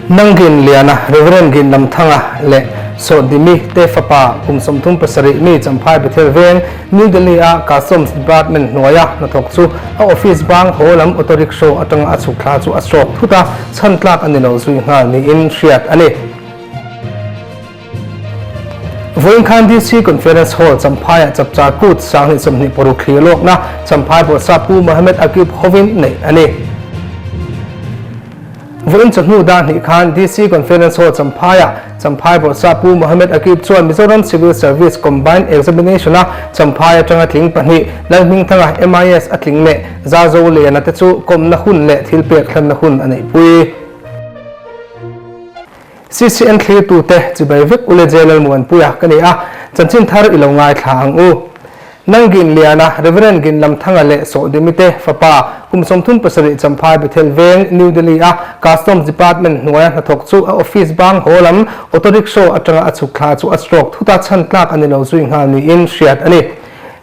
Nangin Liana, Rev. Ginlamthanga leh Sawhdimi te fapa kum 37 mi Champhai Bethel Veng, New Delhi a Customs Department hnuaia hnathawk chu a office bang haw lam auto rickshaw atanga a chhuk thla chu a stroke thut a, chhan tlak a ni lo zui nghal niin hriat a ni. Vawiin khan DC Conference Hall Champhaiah Chapchar Kut 2026 thlir lawkna Champhai Bawrhsap Pu Mohammed Aqib hovin neih a ni. Vawiin chawhnu dar hnih khan DC Conference Hall Champhaiah Champhai Bawrhsap Pu Mohammed Aqib chuan Mizoram Civil Service Combined Examination-a Champhai atanga tling pahnih Lalhmingthanga MIS a tling leh Zazo Liana te chu kawmna hun leh thilpek hlanna hun a neihpui. CCM thlirtute chibai vek u le J Lalmuanpuia ka ni a, chanchin thar i lo ngaithla ang u. Nang Ginliana, Rev. Ginlamthanga leh Sawhdimite fapa, kum 37 Champhai Bethel Veng, New Delhi a Customs Department hnuaia hnathawk chu a office bang haw lam auto rickshaw atanga a chhuk thla chu a stroke thut a, chhan tlak a ni lo zui nghal niin hriat a ni.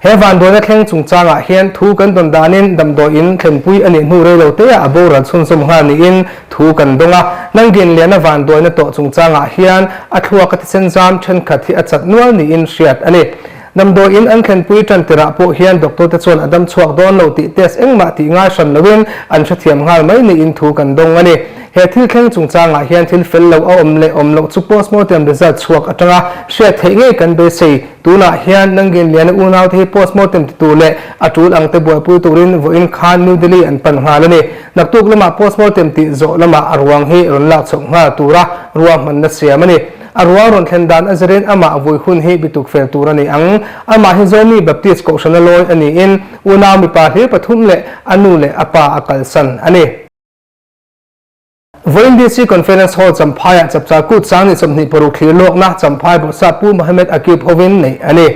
He vanduaina thleng chungchangah hian thu kan dawn danin damdawiin thlenpui a nih hnu rei lo teah a boral chhunzawm nghal niin thu kan dawng a. Nanginliana vanduaina tawh chungchangah hian a thluak a thisen zam thenkhat hi a chat nual niin hriat a ni. Damdawiin an thlenpui tan tirah pawh hian doctor te chuan a dam chhuak dawn lo tih test engmah tih ngai hran loin an hrethiam nghal mai niin thu kan dawng a ni. He thil thleng chungchangah hian thil fel lo a awm leh awm loh chu postmortem result chhuak atanga hriat theih ngei kan beisei. Tunah hian Nanginliana unaute hi postmortem ti tur leh a tul ang te buaipui turin vawiin khan New Delhi an pan nghal a ni. Naktuk lamah postmortem tih zawh lamah a ruang hi rawn lak chhoh nghal tura ruahmanna siam a ni. A ruang rawn thlen dan a zirin amah vui hun hi bituk fel tur a ni ang. Amah hi Zomi Baptist Kohhrana lawi a niin unau mipa hlir pathum leh a nu leh a pa a kalsan a ni. Vawiin DC Conference Hall Champhaiah Chapchar Kut 2026 thlir lawkna Champhai Bawrhsap Pu Mohammed Aqib hovin neih a ni.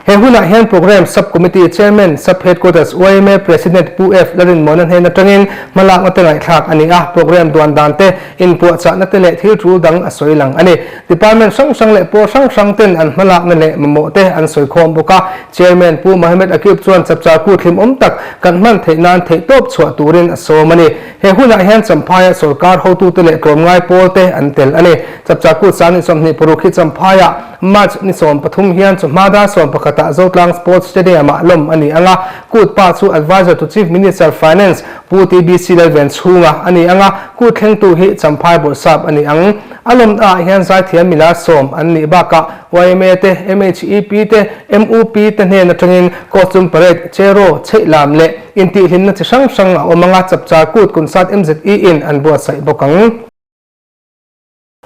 He hunah hian Programme Sub Committee Chairman, Sub Headquarters yma President Pu F Larinmuana hnen atangin hmalakna te ngaihthlak a ni a, programme duan dan te, inpuahchahna te leh thil tul dang a sawi lang a ni. Department hrang hrang leh pawl hrang hrang ten an hmalakna leh mamawh te an sawi khawm bawk a. Chairman Pu Mohammed Aqib chuan Chapchar Kut hlimawm tak kan hman theih nan theihtawp chhuah turin a sawm a ni. He hunah hian Champhaia sorkar hotute leh tlawmngai pawl te an tel a ni. Chapchar Kut 2026 hi Champhaia March ni 13 hian chawhma dar 11 ah Zotlang Sports Stadium ah lawm a ni ang a, Kut pa chu Advisor to Chief Minister Finance Pu TBC Lalvenchhunga a ni ang a, Kut thlengtu hi Champhai Bawrhsap a ni ang. A lawmna ah hian zaithiam milar sawm an nih bakah yma te, MHEP te, MUP te hnen atangin costume parade, cheraw, chheihlam leh intihhlimna chi hrang hrang a awm ang a, Chapchar Kut Kunsat MZE in an buatsaih bawk ang.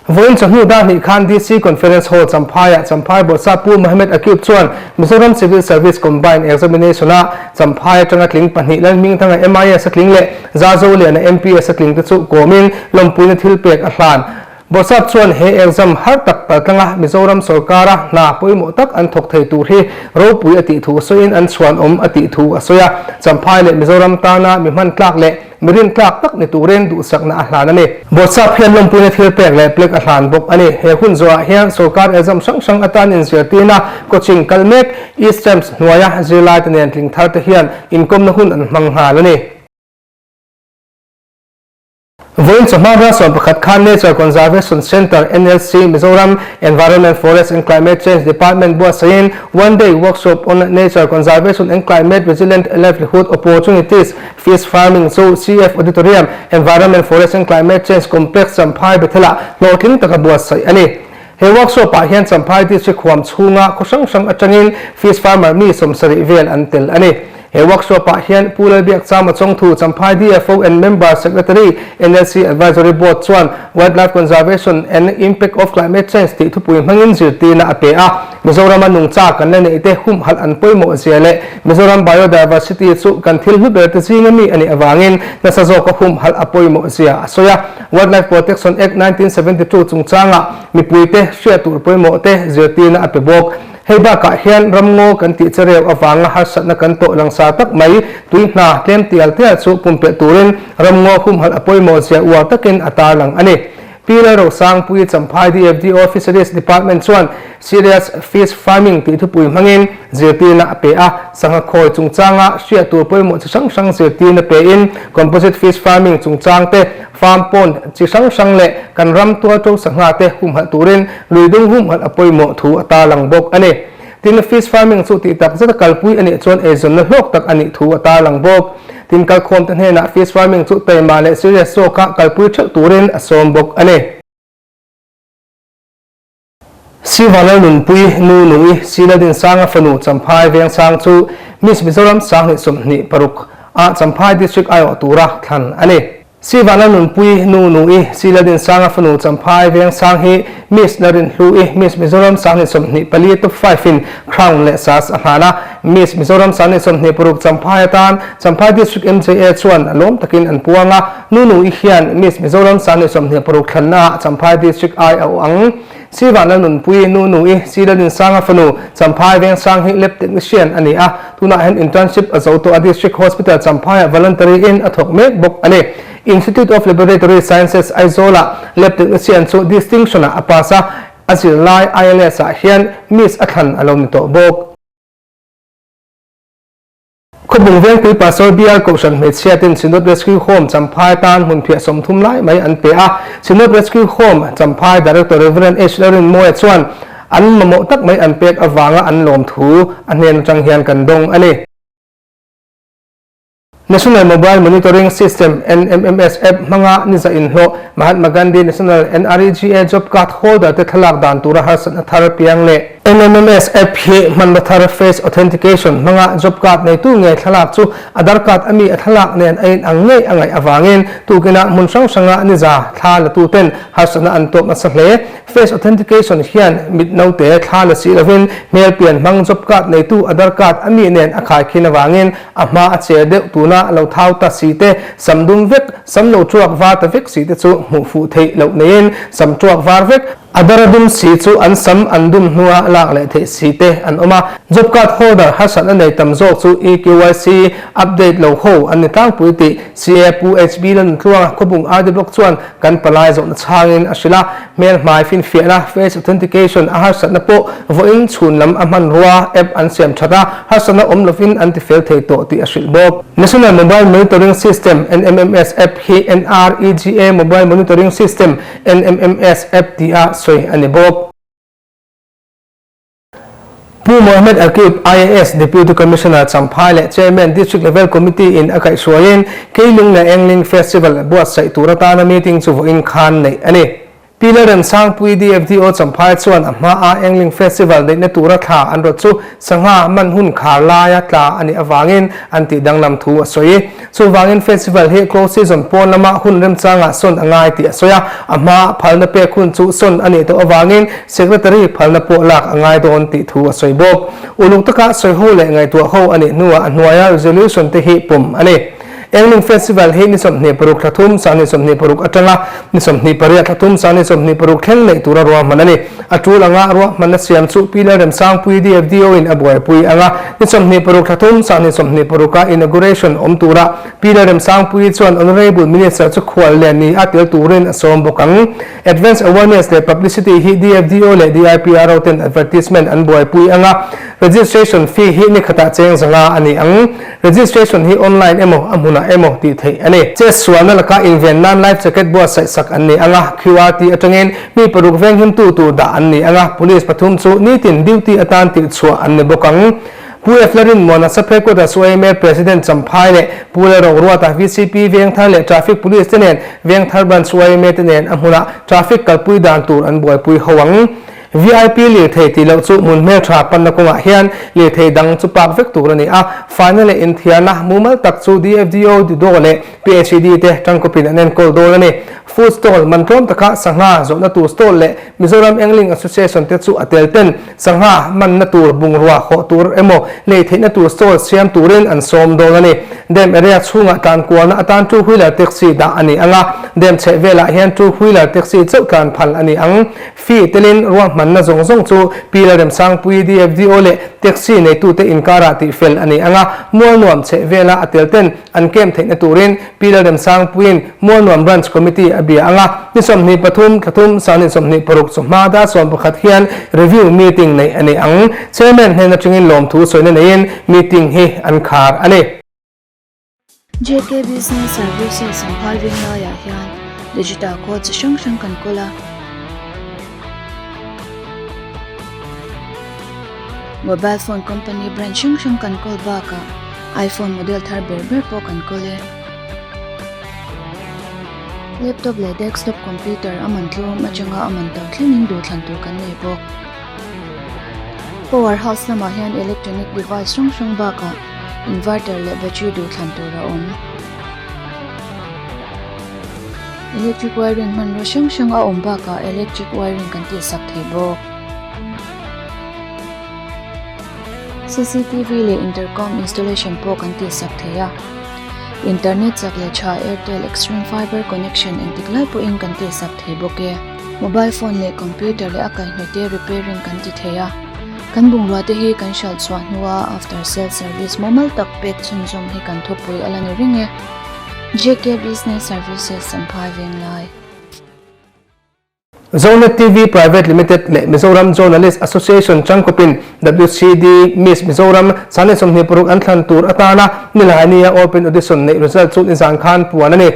Vawiin chawhnu dar hnih khan DC Conference Hall Champhaiah Champhai Bawrhsap Pu Mohammed Aqib chuan Mizoram Civil Service Combined Examination-a Champhai atanga tling pahnih Lalhmingthanga MIS a tling leh Zazoliana MPS a tling te chu kawmin lawmpuina thilpek a hlan. Bawrhsap chuan he exam har tak paltlanga Mizoram sorkara hna pawimawh tak an thawk thei tur hi ropui a tih thu sawiin an chhuanawm a tih thu a sawi a. Champhai leh Mizoram tana mi hman tlak leh Mi rintlak tak ni turin duhsakna a hlan a ni. Bawrhsap hian lawmpuina thil pek leh plek a hlan bawk a ni. He hun zawhah hian sorkar exam hrang hrang atan inzirtirna coaching kal mek East Champs hnuaia zirlaite nen tling thar te hian inkawmna hun an hmang nghal a ni. Vawiin chawhma ral 11 khan Nature Conservation Centre, NLC, Mizoram Environment, Forest and Climate Change Department buatsaihin One Day Workshop on Nature Conservation and Climate Resilient Livelihood Opportunities Fish Farming chu CF Auditorium, Environment, Forest and Climate Change Complex Champhai Bethel-ah hlawhtling taka buatsaih a ni. He workshop-ah hian Champhai District huam chhunga khaw hrang hrang atangin fish farmer mi 70 vel an tel a ni. He workshop-ah hian Pu Lalbiakchama Chawngthu, Champhai DFO and Member Secretary, NLC Advisory Board chuan Wildlife Conservation and Impact of Climate Change tih thupui hmangin zirtirna a pe a. Mizorama nungcha kan la neih te humhalh an pawimawh zia leh Mizoram biodiversity chu kan thil hlu ber te zinga mi a nih avangin nasa zawka humhalh a pawimawh zia a sawi a. Wildlife Protection Act 1972 chungchanga mipuite hriat tur pawimawh te zirtirna a pe bawk. Hei bakah hian ramngaw kan tih chereu avanga harsatna kan tawh langsar tak mai tui hna tlem tial tial chu pumpelh turin ramngaw humhalh a pawimawh zia uar takin a tarlang a ni. Pi Lalrosangpui Champhai DFDO Fisheries Department chuan Serious Fish Farming tih thupui hmangin zirtirna a pe a, sangha khawi chungchanga hriat tur pawimawh chi hrang hrang zirtirna pein Composite Fish Farming chungchang te, farm pond chi hrang hrang leh kan ram tualṭo sangha te humhalh turin luidung humhalh a pawimawh thu a tarlang bawk a ni. Tin, fish farming chu tih tak zeta kalpui a nih chuan eizawnna hlawk tak a nih thu a tarlang bawk. Tin, kalkhawmte hnenah fish farming chu taima leh serious zawka kalpui theuh turin a sawm bawk a ni. Sivanal nunpui nu nui Siladinsanga fanu Champhai Vengsang chu Miss Mizoram 2026 ah Champhai District aiawh tura thlan a ni. Sivanal nunpui nu nui Siladinsanga fanu Champhai Vengsang hi Miss Larinhlu-i Miss Mizoram 2024 Top 5 in Crown leh Sash a hlan a, Miss Mizoram 2026 Champhai atan Champhai District MJA chuan lawm takin an puang a, Nu nui hian Miss Mizoram 2026 thlanna ah Champhai District ai a awh ang. Siva Lalnunpui nu nui Silalinsanga fanu Champhai Vengsang hi lab technician a ni a, tunah hian internship a zo tawh a, District Hospital Champhaiah voluntary in a thawk mek bawk a ni. Institute of Laboratory Sciences Aizawl-ah lab technician chu distinction-ah a pass a, a zirlai ILS-ah hian Miss a thlan a lo ni tawh bawk. Khawbung Vengpui Pastor Bial Kohhran hmeichhiatin Synod Rescue Home Champhai tan hmunphiah 30 lai mai an pe a. Synod Rescue Home Champhai Director Rev. H. Lalrinmawia chuan an mamawh tak mai an pek avanga an lawm thu a hnen atang hian kan dawng a ni. National Mobile Monitoring System, NMMS, app hmanga niza inhlawh Mahatma Gandhi National NREGA Job Card holder te thlalak dan tura harsatna thar piang leh NMMS app hi hmanraw thar Face Authentication hmanga job card neitu ngei thlalak chu Aadhaar card a mi a thlalak nen a inang ngei a ngaih avangin tukinah hmun hrang hranga niza thla latuten harsatna an tawp nasa hle. Face Authentication hian mit naute thla la si lovin hmel pian hmang job card neitu Aadhaar card a mi nen a khaikhin avangin a hma a che deuh tuna lo thau ta si te, sam dum vek, sam lo tuak var ta vek si te chu hmuh fuh theih loh neiin sam tuak var vek, A dara dum si chu an sam an dum hnua lak leh theih si te an awm a. Job card holder harsatna nei tam zawk chu eKYC update lo ho an ni tlangpui tih CA Pu HB Lalnuntluanga Khawbung RD Block chuan kan palai zawhna chhangin a hrilh a. Hmel hmai finfiahna, face authentication, a harsatna pawh vawiin chhun lam a hmanrua app an siam that a, harsatna awm lovin an tifel thei tawh tih a hrilh bawk. National Mobile Monitoring System, NMMS, app hi NREGA Mobile Monitoring System, NMMS app tia sawi a ni bawk. Pu Mohammed Aqib, IAS Deputy Commissioner Champhai leh Chairman District Level Committee in a kaihhruaiin Keilung leh Engling Festival buatsaih tur atana meeting chu vawiin khan neih a ni. Pi Lalremsangpui DFDO Champhai chuan a hmaa Engling Festival neihna tura thla an rawt chu Sangha man hun khar laia tla a nih avangin an tih danglam thu a sawi. Chuvangin festival hi close season pawn lama hun remchangah sawn a ngai tih a sawi a, a hmaa phalna pek hun chu sawn a nih tawh avangin secretary phalna pawh lak a ngai dawn tih thu a sawi bawk. Uluk taka sawi ho leh ngaihtuah ho a nih hnuah a hnuaia resolution te hi pawm a ni. Engling Festival hi ni 26 thla thum, sahni 26 atanga ni 28 thla thum, sahni 26 thleng neih tura ruahman a ni. A tul anga ruahmanna siam chu Pi Lalremsangpui DFDO in a buaipui anga ni 26 thla thum, sahni 26 a inauguration awm tura Pi Lalremsangpui chuan Honourable Minister chu khual leh ni a tel turin a sawm bawk ang. Advance Awareness leh Publicity hi DFDO leh DIPRO ten advertisement an buaipui anga registration fee hi ni khatah cheng zanga a ni ang. Registration hi online emaw a hmunah emaw tih theih a ni. Chess sualna laka inven nan life jacket buatsaih sak an ni ang a, QRT atangin mi paruk venghimtu tur dah an ni ang a, police pathum chu nitin duty atan tirhchhuah an ni bawk ang. Pu Eflarin Muana Saphequarters YMA President Champhai leh Pu Lalroruata VCP Vengthar leh Traffic Police te nen Vengthar Branch YMA te nen a hmunah traffic kalpui dan tur an buaipui ho ang. VIP lirthei tih loh chu hmun hmeltha panna kawngah hian lirthei dang chu park vek tur a ni a, faina leh inthiarna mumal tak chu DFDO, DIDO leh PHED te tangkawpin an enkawl dawn a ni. Food stall man tlawm taka sangha zawhna tur stall leh Mizoram Angling Association te chu a tel ten sangha manna tur bungrua hawh tur emaw lei theihna tur stall siam turin an sawm dawn a ni. Dam area chhungah tlan kualna atan two wheeler taxi dah a ni ang a, dam chheh velah hian two wheeler taxi chauh tlan phal a ni ang. Fee telin ruahman. ruahmanna zawng zawng chu Pi Lalremsangpuii DFDO leh Taxi neitute inkarah tihfel a ni ang a, Mualnuam chheh vela a tel ten an camp theihna turin Pi Lalremsangpuiin Mualnuam Branch Committee a bia ang a, ni 23 thlathum sangni 26 chawhma dar 11 hian review meeting neih a ni ang. Chairman hnen atangin lawmthu sawina neiin meeting hi an khar a ni. JK Business Services an phai veng laiah hian digital code chi hrang hrang kan kawl a. Mobile phone company brand hrang hrang kan kawl bakah iPhone model thar ber ber pawh kan kawl e. Laptop leh desktop computer a man tlawm atanga a man to thlengin duhthlan tur kan nei bawk. Power house lamah hian electronic device hrang hrang bakah inverter leh battery duhthlan tur a awm. Electric wiring hmanraw hrang hrang a awm bakah electric wiring kan tihsak thei bawk. Cctv leh intercom installation pawh kan tihsak thei a. Internet chak leh tha Airtel Xstream Fiber connection engtik lai pawhin kan tihsak thei bawk e. Mobile phone leh computer leh a kaihhnawih te repairing kan ti thei a. Kan bungrua te hi kan hralh chhuah hnua after sales service mumal tak pek chhunzawm hi kan thupui a la ni reng e. JK Business Services Champhai Venglai. Zonet TV Private Limited leh Mizoram Journalist Association changkawpin WCD Miss Mizoram 26 an thlan tur atana Nilaini-a Open Audition neih result chu nizan khan puan a ni.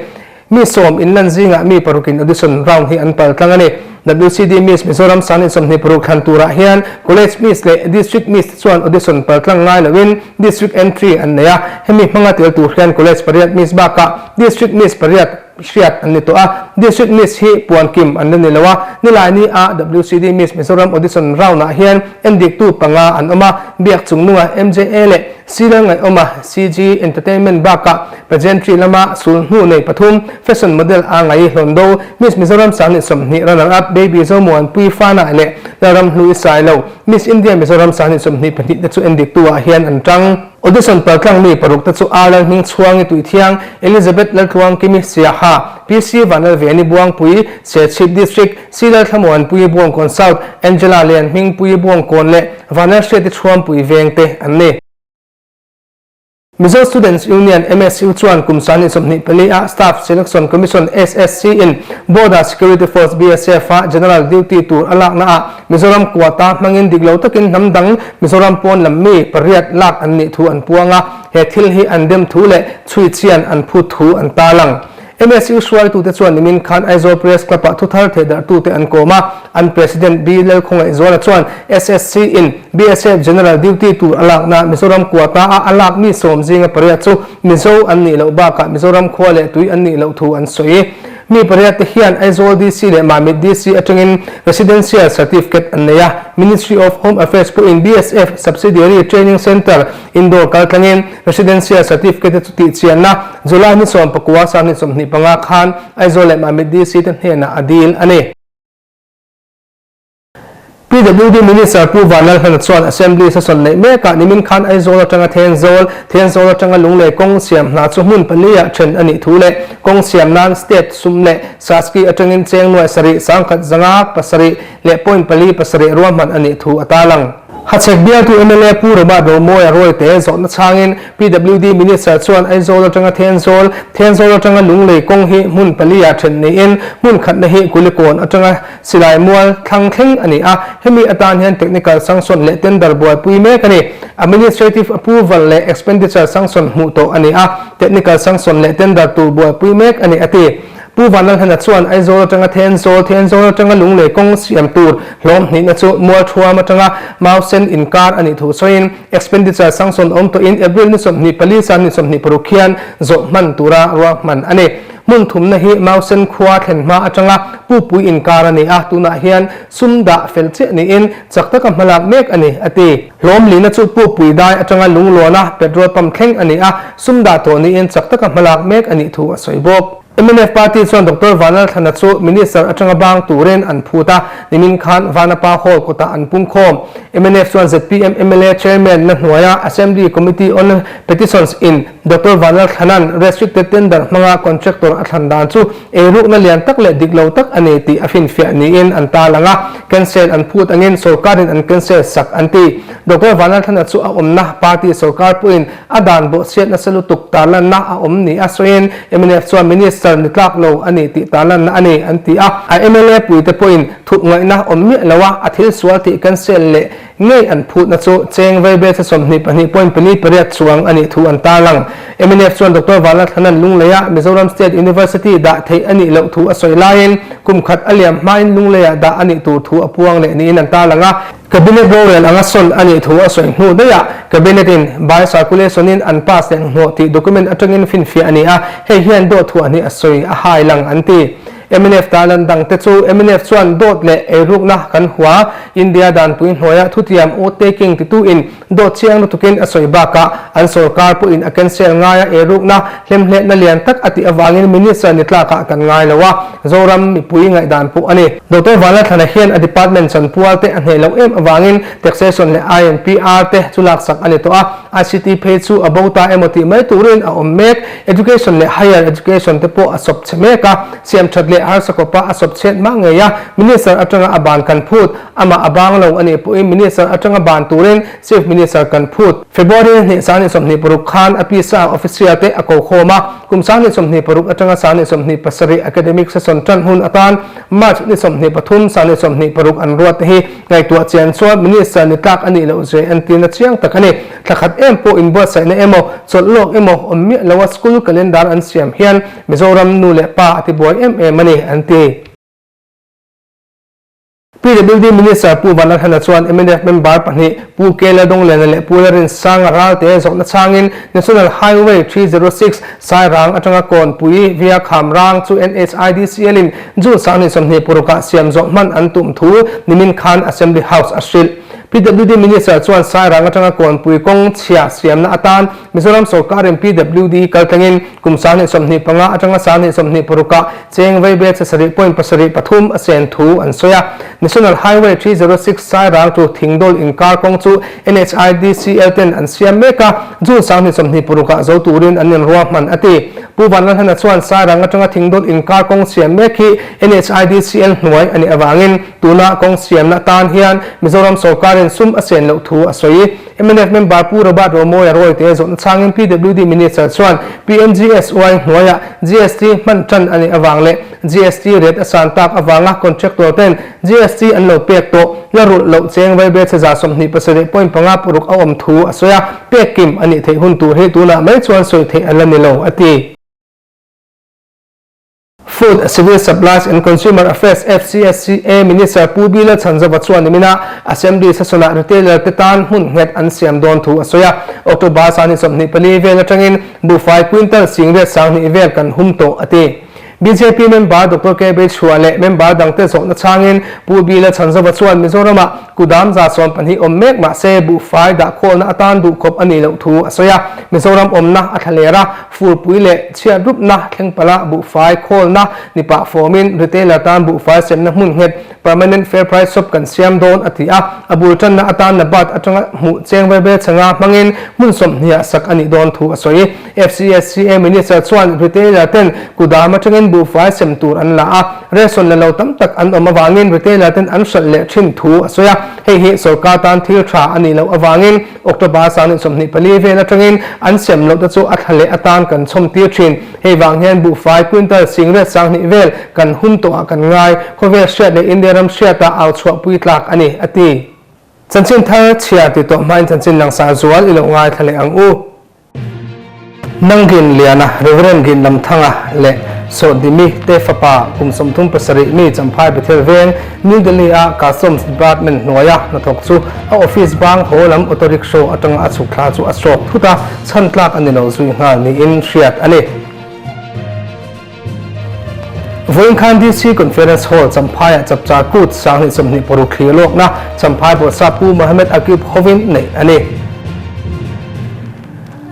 Mi sawm inlan zingah mi parukin audition round hi an pal tlang a ni. WCD Miss Mizoram 26 thlan turah hian College Miss leh District Miss te chuan audition pal tlang ngai loin District entry an nei a. Hemi hmanga tel tur hian College pariat Miss bakah District Miss pariat hriat an ni tawh a. District Miss hi puan kim an la ni lo a. Nilaini a WCD Miss Mizoram audition round ah hian endiktu panga an awm a. Biak chungnunga MJA leh Sir Ngaihawma CG Entertainment bakah pageantry lama sul hnu nei pathum fashion model a ngai Hlawndo Miss Mizoram 20 runner up Baby Zomuanpui Fana leh Lalram Hlui Sailo Miss India Mizoram 2022 te chu endiktu ah hian an tang. Audition paltlang mi paruk te chu Arlal Hmingchhuangi Tuithiang, Elizabeth Laltluangkimi Siaha, PC Vanlalveni Buangpui, Serchhip District, C Lalthlamuanpui Buangkawn South, Angela Lian Hmingpui Buangkawn leh Vanlalhriati Chhuampui Veng te an ni. Mizo Students Union, MSU, chuan kum 24 a Staff Selection Commission, SSC, in Border Security Force, BSF, a General Duty tur a lakna ah Mizoram quota hmangin dik lo takin hnam dang Mizoram pawn lam mi pariat lak an nih thu an puang a, he thil hi an dem thu leh chhui chian an phut thu an tarlang. MSU hruaitute chuan nimin khan Aizawl Press Club-ah thuthar thehdarhtute an kawm a, an President B Lalkhawngaihzuala chuan SSC in BSF General Duty tur a lakna Mizoram quota-a a lak mi sawm zinga pariat chu Mizo an nih loh bakah Mizoram khua leh tui an nih loh thu an sawi. Mi pariat te hian Aizawl DC leh Mamit DC atangin Residential Certificate an nei a, Ministry of Home Affairs pawhin BSF Subsidiary Training Centre Indore kaltlangin Residential Certificate te chu tihchianna July ni 19 sang ni 25 khan Aizawl leh Mamit DC te hnenah a dil a ni. PWD Minister Pu Vanlalhlana chuan Assembly session neih mekah nimin khan Aizawl atanga Thenzawl, Thenzawl atanga Lunglei kawng siam hna chu hmun pali-ah then a nih thu leh kawng siam nan state sum leh Saski atangin cheng nuai sarih sangkhat zanga pasarih leh point pali pasarih ruahman a nih thu a tarlang. Hachhek bialtu mla Pu Robert Romawia Rawite zawhna chhangin PWD Minister chuan Aizawl atanga Thenzawl, Thenzawl atanga Lunglei kawng hi hmun pali-ah then niin hmun khatna hi Kulikawn atanga Silai mual thlang thleng a ni a, hemi atan hian technical sanction leh tender buaipui mek a ni. Administrative approval leh expenditure sanction hmuh tawh a ni a, technical sanction leh tender tur buaipui mek a ni, a ti. Pu Vanlalhena chuan Aizawl atanga Thenzawl, Thenzawl atanga Lunglei kawng siam tur hlawm hnihna chu Mualthuam atanga Mausen inkar a nih thu sawiin expenditure sanction awm tawhin April ni 24 san ni 26 hian zawh hman tura ruahman a ni. Hmun thumna hi Mausen khua thlen hma atanga Pupui inkar a ni a, tunah hian sum dah fel chiah niin chak taka hmalak mek a ni, a ti. Hlawm lina chu Pupui dai atanga lungluana petrol pump thleng a ni a, sum dah tawh niin chak taka hmalak mek a nih thu a sawi bawk. Mnf party chuan Doctor Vanlalthlana chu Minister atanga bang turin an phut a, nimin khan Vanapa Hall kawtah an pungkhawm. Mnf chuan zpm mla Chairman na hnuaia Assembly Committee on Petitions in Doctor Vanlalthlana'n restricted tender hmanga contractor a thlan dan chu eirukna lian tak leh dik lo tak a ni tih a finfiah niin an tarlang a, cancel an phut angin sorkarin an cancel sak an ti. Doctor Vanlalthlana chu a awmna party sorkar pawhin A dan bawhchhiat nasa lutuk tarlanna a awm ni a sawiin mnf chuan Minister ni tlak lo a ni tih tarlanna a ni an ti a. A mla puite pawhin thup ngaihna awm miah lo a, a thil sual tih cancel leh ngei an phutna chu cheng vaibelchhe 22 point pali pariat chuang a nih thu an tarlang. Mnf chuan Doctor Vanlalthlana'n Lungleia Mizoram State University dah theih a nih loh thu a sawi laiin kum khat a liam hmain Lungleia dah a nih tur thu a puang leh niin an tarlang a. Cabinet rorel anga sawn a nih thu a sawi hnu daih ah Cabinet in by circulation in an pass leh hnawh tih document atangin finfiah a ni a, hei hian dawt thuah hnih a sawi a hai lang an ti. Mnf tarlan dang te chu mnf chuan dawt leh eirukna kan hua, India danpui hnuaia thutiam oath taking titu in dawt chiang lutukin a sawi bakah an sorkar pawhin a cancel ngaia eirukna hlemhletna lian tak a tih avangin Minister ni tlakah kan ngai lo a, Zoram mipui ngaihdan pawh a ni. Doctor Vanlalthlana hian a department chanpual te a hneh loh em avangin taxation leh INPR te chu laksak a ni tawh a, ICT phei chu a bo ta emaw tih mai turin a awm mek. Education leh higher education te pawh a sawp chhe mek a, siamthat leh harsa kawpa a sawp chhiat mah ngei a, Minister atanga a ban kan phut. Amah a bang lo a nih pawhin Minister atanga ban turin Chief Minister kan phut. February hnih 2026 khan a pisa official te a ko khawm a, kum 2026 atanga 2027 academic session tan hun atan March ni 23, 2026 an ruat te hi ngaihtuah chian chuan Minister ni tlak a nih loh zia entirna chiang tak a ni. Thla khat em pawh inbuatsaihna emaw, chawlh lawk emaw awm miah loa school calendar an siam hian Mizoram nu leh pa a tibuai em em a ni, an ti. PWD Minister Pu Vanlalhana chuan mnf member pahnih Pu Kela Dawngliana leh Pu Larinsanga Ralte zawhna chhangin National Highway 306 Sairang atanga Kawnpui via Khamrang chu NHIDCL in June 2026 ah siam zawh hman an tum thu nimin khan Assembly House a hrilh. PWD Minister chuan Sairang atanga Kawnpui kawng chhia siamna atan Mizoram sorkarin PWD kaltlangin kum 2025 atanga 2026 ah Cheng Veibel chhe point pasarih pathum a sen thu an sawi a. National Highway 306 Sairang to Thingdawl inkar kawng chu NHIDCL ten an siam mek a, June 2026 ah zo turin an inruahman a ti. Pu Vanlalhana chuan Sairang atanga Thingdawl inkar kawng siam mek hi NHIDCL hnuai a nih avangin tuna kawng siamna tan hian Mizoram sorkarin sum a sen loh thu a sawi. Mnf member Pu Robert Romawia Rawite zawhna chhangin PWD Minister chuan PMGSY hnuaiah GST hman tan a nih avang leh GST rate a san tak avanga contractor ten GST an lo pek tawh la rulh loh cheng vaibel chhe 27.5 paruk a awm thu a sawi a, pek kim a nih theih hun tur hi tunah mai chuan sawi theih a la ni lo a ti. Food, Civil Supplies and Consumer Affairs, FCSCA, Minister Pu Bila Chhanzova chuan niminah Assembly session-ah retailer te tan hmun nghet an siam dawn thu a sawi a. October 24 vel atangin buhfai quintal singriat 2000 vel kan hum tawh a ti. Bjp member Doctor KB Chhuah leh member dangte zawhna chhangin Pu Bila Chhanzova chuan Mizoramah kudam 12 awm mek mah se buhfai dahkhawlna atan duhkhawp a nih loh thu a sawi a. Mizoram awmna a thla ler a. Furpui leh chhiat rupna thlengpala buhfai khawlna ni pah fawmin retailer tan buhfai semna hmun nghet permanent fair price shop kan siam dawn a ti a, a bul tanna atan Nabat atanga hmuh cheng velvel chhanga hmangin hmun sawmhniah sak a nih dawn thu a sawi. FCSCA Minister chuan retailer ten kudam atangin buhfai sem tur an la a, ration la lo tam tak an awm avangin retailer ten an hralh leh thin thu a sawi a, hei hi sorkar tan thil tha a nih loh avangin October 24 vel atangin an sem loh te chu a thla leh atan kan chhawm tir thin. Hei vang hian buhfai quintal singriat 2000 vel kan hum tawh ah kan ngai. Khawvel hriat leh India ram hriatah au chhuah pui tlak a ni, a ti. Chanchin thar chhiar ti tawh hmain chanchin langsar zual i lo ngaithla leh ang u. Nangin Liana, Rev. Ginlamthanga leh Sawhdimi te fapa kum 37 mi Champhai Bethel Veng, New Delhi-a Customs Department hnuaia hnathawk chu a office bang haw lam auto rickshaw atanga a chhuk thla chu a sawk thut a, chhan tlak a ni lo zui nghal niin hriat a ni. Vawiin khan DC Conference Hall Champhaiah Chapchar Kut 2026 thlir lawkna Champhai Bawrhsap Pu Mohammed Aqib hovin neih a ni.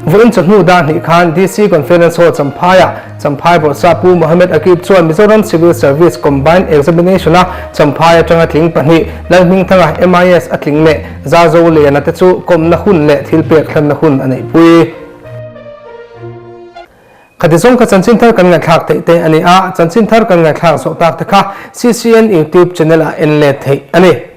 Vawiin chawhnu dar hnih khan DC Conference Hall Champhaiah Champhai Bawrhsa Pu Mohammed Aqib chuan Mizoram Civil Service Combined Examination-a Champhai atanga tling pahnih Lalhmingthanga MIS a tling leh Zazo Liana te chu kawmna hun leh thilpek hlanna hun a neihpui. Khati zawng kha chanchin thar kan ngaihthlak theih te a ni a, chanchin thar kan ngaihthlak zawh tak te kha CCN YouTube channel ah en let theih a ni.